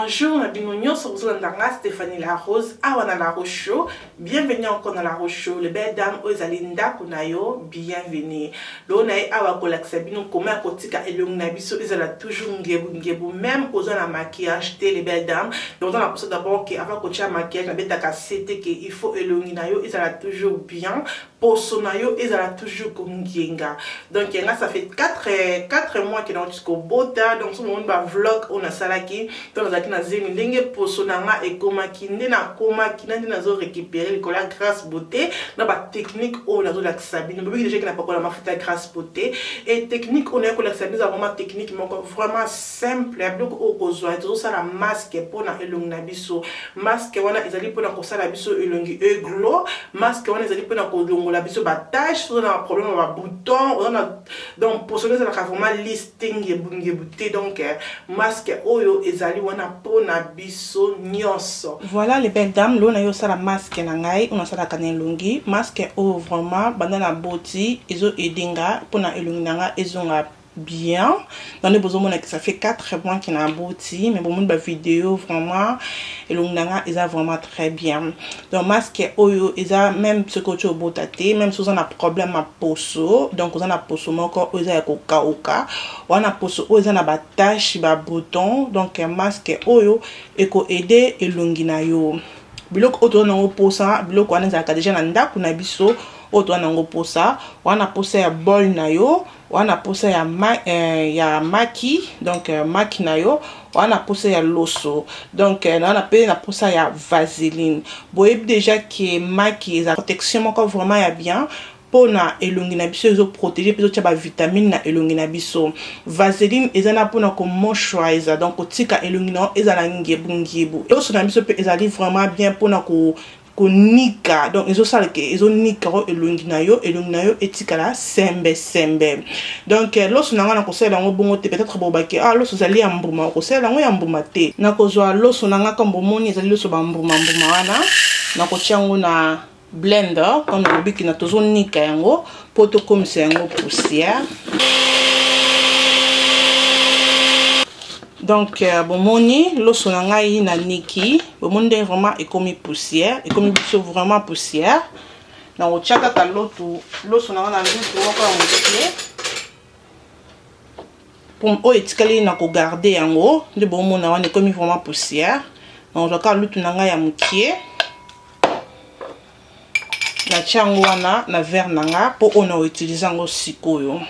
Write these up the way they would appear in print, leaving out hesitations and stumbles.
Bonjour na bino nyonso bozolanda nga Stéphanie La Rose awa na La Rose Show. Bienvenue encore na La Rose Show, les belles dames oyo ezali ndako na yo, bienvenue. Lelo na ye awa kolakisa bino comment ya kotika elongi na biso ezala toujours ngebu ngebu même oza na maquillage te les belles dames. Donc oza na posa d'abord que avant kotia maquillage nabetaka sete que il faut elongi na yo ezala toujours bien poso na yo ezala toujours kongenga. Donc nga ça fait 4 mois que nauti kobota, donc soki bomoni ba vlog oyo nasalaki to nazalaki na zemi ndenge poso na nga ekomaki nde nakomaki na nde nazo récupérer likolo ya Grace Beauté na ba technique oyo nazolakisa bino. Boyebi déjà ke napakola mafuta ya Grace Beauté et technique oyo naye kolakisa bino eza vraiment technique moko vraiment simple ya biloko oyo kozwa. Tozosala masque mpona elongi na biso. Masque wana ezali mpona kosala biso elongi eglo. Masque wana ezali mpona kolongola biso batache. Oza na baproblème ya babouton, oza na donc poso ezalaka vraiment lisse te, ngebu ngebu te, donc masque oyo ezali wana mpona biso nyonso. Voilà les belles dames, lelo naye osala masque na ngai oyo nasalaka na elongi. Masque oyo vraiment banda na boti ezo aider nga mpona elongi na nga ezonga bien. Donc nde bozomona que ça fait 4 mois ke na boti, mais bomoni bavideo, vraiment elongi na nga eza vraiment très bien. Donc masque oyo eza même soki oti obota te, même soki oza na problème ya poso, donc oza na poso moko oyo eza ya kokauka, wana poso oyo eza na batache, babouton, donc masque oyo ekoaider elongi na yo. Biloko oyo toza nango posa, biloko wana ezalaka déjà na ndako na biso. Oyo toza nango posa wana, posa ya bol na yo wana, posa ya maki, donc maki na yo wana, posa ya loso, donc wana mpe na posa ya vaseline. Boyebi déjà ke maki eza protection moko vraiment ya bien mpona elongi na biso, ezoprotéger mpe ezotia bavitamine na elongi na biso. Vaseline eza na mpona komoisturize, donc kotika elongi na yo ezala ngebungebu. Loso na biso mpe ezali vraiment bien mpona konika, donc ezosala ke ezonika o elongi na yo, elongi na yo etikala sembe sembe. Donc loso na ngai nakosalela yango bongo te. Peut-être bobaki ah, loso ezali ya mbuma, okosalela yango ya mbuma te. Nakozwa loso na ngai, comme bomoni ezali loso bambuma mbuma wana, nakotia yango na blender. Comme nalobiki na tozonika yango mpo tokomisa yango poussière. Donc bomoni loso na ngai naniki, bomoni ndenge vraiment ekomi poussière, ekomi biso vraiment poussière. Nakotia kaka lotu loso na ngai na lutu moko ya mokie. Oyo etikali na kogarder yango. Nde bomona wana ekomi vraiment poussière. Nakozwa kaka lutu na ngai ya mokie, natia yango wana na verre na nga mpo oyo na outiliser yango sikoyo.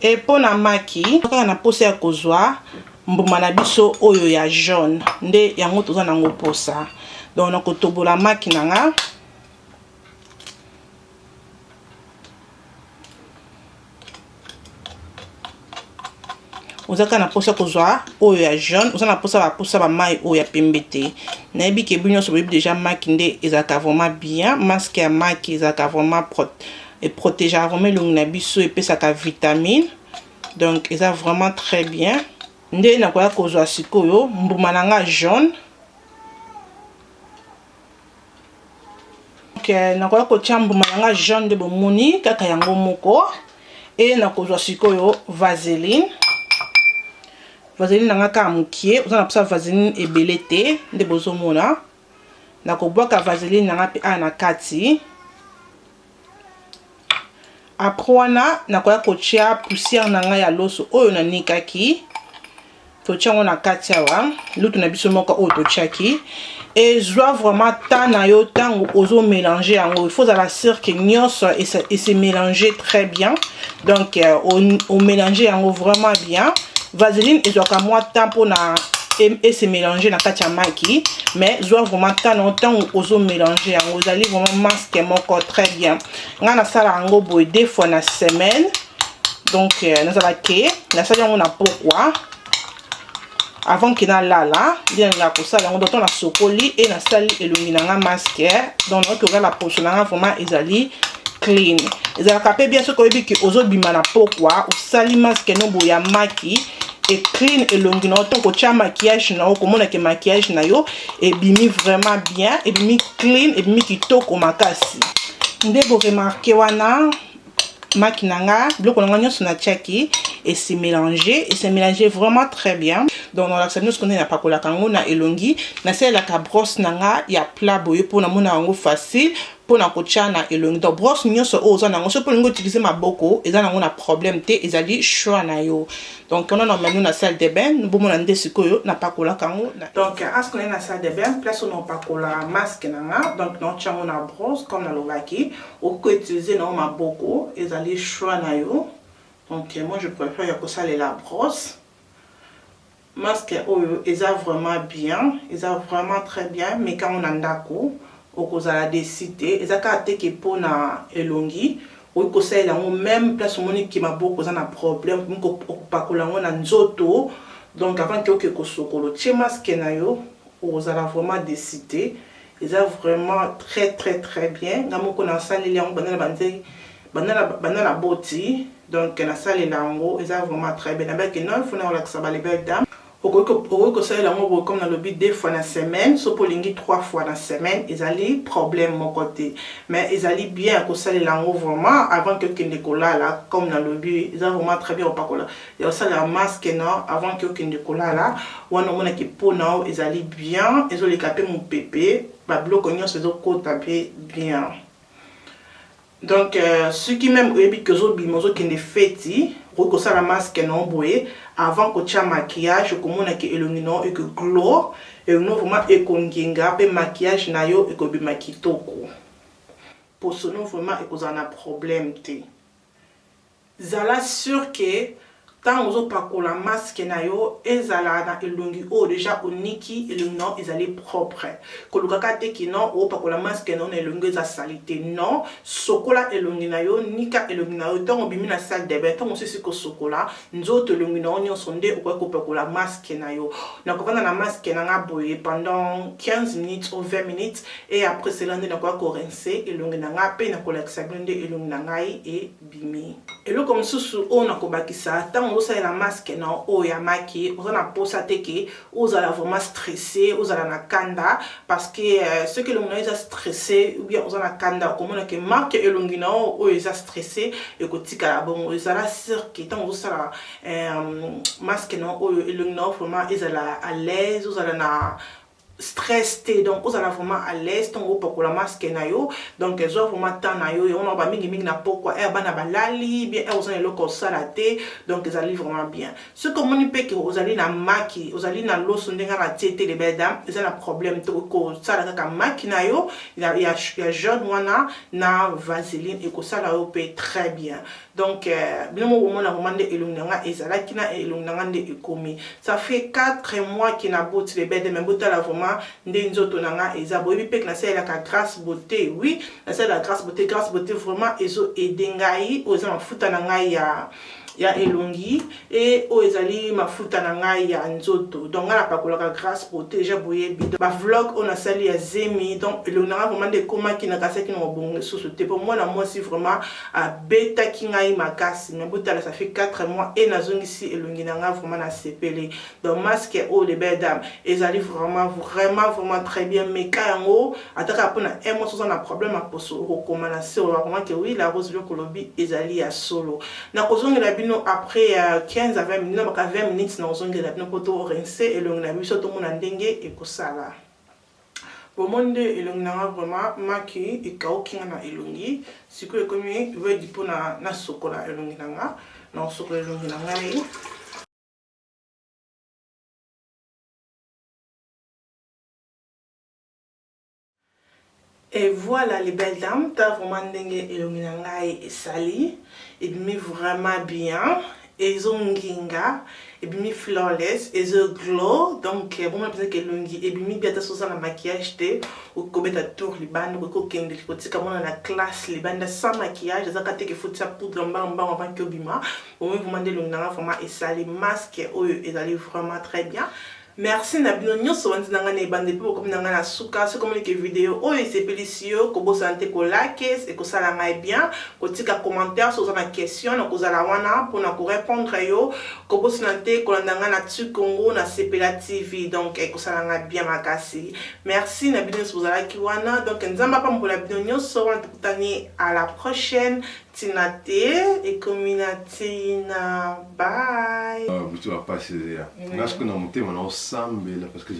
E mpo na maki, kaka na posa ya kozwa mbuma na biso oyo ya jaune, nde yango toza nango posa. Donc nakotobola maki na nga. Oza kaka na mposa kozwa oyo ya jaune, oza na mposa baposa bamai oyo ya pembe te. Nayebi ke bino nyonso boyebi déjà maki nde ezalaka vraiment bien. Masque ya maki ezalaka vraiment eprotégeaka vraiment elongi na biso, epesaka vitamine, donc eza vraiment très bien. Nde nakoya kozwa sikoyo mbuma na nga jaune. Donc nakoya kotia mbuma na nga jaune, nde bomoni kaka yango moko. E nakozwa sikoyo vaseline, vaseline na nga kaka mokie. Oza na mposa vaseline ebele te. Nde bozomona nakobwaka vaseline na nga mpe awa na kati. Après wana nakoya kotia poussière na ngai ya loso oyo nanikaki. Totia yango na kati awa, lutu na biso moko oyo totiaki. Ezwa vraiment temps na yo ntango ozomélange yango. Il faut ozala sûr ke nyonso ese mélange très bien. Donc omélange yango vraiment bien. Vaseline ezwaka mwa temps mpona ese mélange na kati ya maki, mais zwa vraiment temps na yo ntango ozomélange yango. Ezali vraiment masque moko très bien. Ngai nasala yango boye deux fois na semaine. Donc nazala ke nasali yango na pokwa avant ke nalala, nde nalingaka kosala yango. Donc nasokoli e nasali elongi na nga masque, donc naoki kozala poso na nga vraiment ezali clean. Ezalaka mpe bien soki oyebi ke ozobima na pokwa, osali masque no boye ya maki, e clean elongi na yo. Ntango kotia maquillage na yo, komona ke maquillage na yo ebimi vraiment bien, ebimi clean, ebimi kitoko makasi. Nde boremarquer wana maki na nga, biloko na nga nyonso natiaki ese mélange, ese mélange vraiment très bien. Donc nalakisa bino sikoyo ndenge napakolaka yango na elongi. Nasalelaka brosse na nga ya plat boye mpo namona yango facile mpona kotia na elongi. Donc brosse nyonso oyo oza nango, soki olingi utiliser maboko, eza nango na problème te, ezali choix na yo. Donc wana na menu na salle de bain, bomona nde sikoyo napakolaka yango. Donc aske naye na salle de bain, place oyo napakola masque na nga. Donc naotia yango na brosse. Comme nalobaki, okoki koutiliser nango maboko, ezali choix na yo. Donc moi, je préfère ya kosalela brosse. Masque oyo eza vraiment bien, eza vraiment très bien. Mekango na ndako, okozala déçu te. Eza kaka teke mpona elongi, okoki kosalela yango même place omoni ke maboko oza na problème, okopakola yango na nzoto. Donc avant ke oke kosokola, otie masque na yo, okozala vraiment déçu te. Eza vraiment très très très bien. Nga moko nasaleli yango banda na banzei, banda na boti. Donc nasalela yango, eza vraiment très bien. Nabaki non, faut na kolakisa ba les belles dames. Okoki kosalela yango boye, comme nalobi, deux fois na semaine. Soki olingi trois fois na semaine, ezali problème moko te, mais ezali bien kosalela yango vraiment avant ke okende kolala. Comme nalobi, eza vraiment très bien opakola ya kosalela masque na avant ke okende kolala. Wana omonaki mpo na yo ezali bien, ezoleka mpe mopepe, babiloko nyonso ezokota mpe bien. Donc soki même oyebi ke ozobima, ozokende feti, okoki kosala masque na yo boye avant kotia maquillage. Okomona ke elongi na yo eko glow, elongi na yo vraiment ekongenga, mpe maquillage na yo ekobima kitoko, poso no vraiment ekozala na problème te. Zala sûr ke ntango ozopakola masque na yo, ezala na elongi oyo déjà oniki, elongi na yo ezali propre. Kolukaka te ke non, opakola masque na yo na elongi eza sali te. Non, sokola elongi na yo, nika elongi na yo. Ntango obimi na salle de bain, ntango osisi kosokola nzoto, elongi na yo nyonso, nde okoki kopakola masque na yo. Nakovanda na masque na nga boye pendant 15 minutes ou 20 minutes, et après cela nde nakoki korincer elongi na nga, mpe nakolakisa bino nde elongi na ngai ebimi. Eloko mosusu oyo nakobakisa, ntango ozosalela masque na oyo ya maki, oza na mposa te ke ozala vraiment stressé, ozala na kanda, parce que soki elongi na yo eza stressé ou bien oza na kanda, okomona ke marque elongi na yo oyo eza stressé ekotikala bongo. Ezala sûr ke ntango ozosala masque na oyo, elongi na yo vraiment ezala à l'aise, ozala na stress te. Donc ozala vraiment à l'aise ntango opakola masque na yo. Donc ezwa vraiment temps na yo. Yango na bamingimingi na pokwa, heure bana balali bien, heure oza na eloko osala te. Donc ezali vraiment bien. Soki omoni mpe ke ozali na maki, ozali na loso ndenge na tie te, les belles dames, eza na problème te. Kosala kaka maki na yo ya jaune wana na vaseline, ekosala yo mpe très bien. Donc bino moko bomona vraiment nde elongi na nga ezalaki na elongi na nga nde ekomi. Ça fait 4 mois ke naboti, les belles dames, botala vraiment nde nzoto na nga eza. Boyebi mpe nasalelaka Grâce Beauté. Oui, nasalela Grâce Beauté. Grâce Beauté vraiment ezo aider ngai. Oyo eza mafuta na ngai ya elongi e oyo ezali mafuta na ngai ya nzoto. Donc ngai napakolaka Grâce Beauté déjà, boyebi bavlog oyo nasali ya zemi. Donc elongi na ngai vraiment nde ekomaki, nakasaki na mabongo lisusu te, mpo mwana mwasi vraiment abetaki ngai makasi. Mais botala, ça fait 4 mois e nazongisi elongi na ngai, vraiment nasepeli. Donc masque oyo, les belles dames, ezali vraiment vraiment vraiment très bien. Meka yango ata kaka mpona un mois. Oza na problème ya poso, okokoma na se vraiment ke oui, La Rose, biloko olobi ezali ya solo. Nakozongela bino après 15 à 20 minutes, nabaka 20 minutes, nakozongela bino mpo to rincer elongi na biso, tomona ndenge ekosala. Bomoni nde elongi na nga vraiment maki ekauki nga na elongi. Sikoyo ekomi ready mpona nasokola elongi na nga. Nakosokola elongi na ngai. Et voilà, les belles dames, ta vraiment ndenge elongi na ngai esali, ebimi vraiment bien, ezonginga, ebimi flawless, ezo glow. Donc bomona mpenza ke elongi ebimi bien. Ata so oza na maquillage te, okobeta tour libanda, okoki kokende kotika mwana na classe libanda sans maquillage. Ezaka te ke fotia poudre mbango mbango avant ke obima. Bomoni vraiment nde elongi na nga vraiment esali. Masque oyo ezali vraiment très bien. Merci na bino nyonso bandi na ngai na ebande mpe bokomi na ngai na suka. Soki omoni ke video oyo esepelisi yo, kobosana te kolike, ekosala ngai bien. Kotika commentaire so oza na question, na kozala wana mpona korépondre yo. Kobosana te kolanda ngai na Tu Congo na Sepela TV. Donc ekosala ngai bien makasi. Merci na bino nyonso bozalaki wana. Donc Nzambe apambola bino nyonso wana. Tokutani à la prochaine. Ntina te ekomi na ntina. Bye. Butu bapasi ezeya nga sikoyo na motema na osambela parce que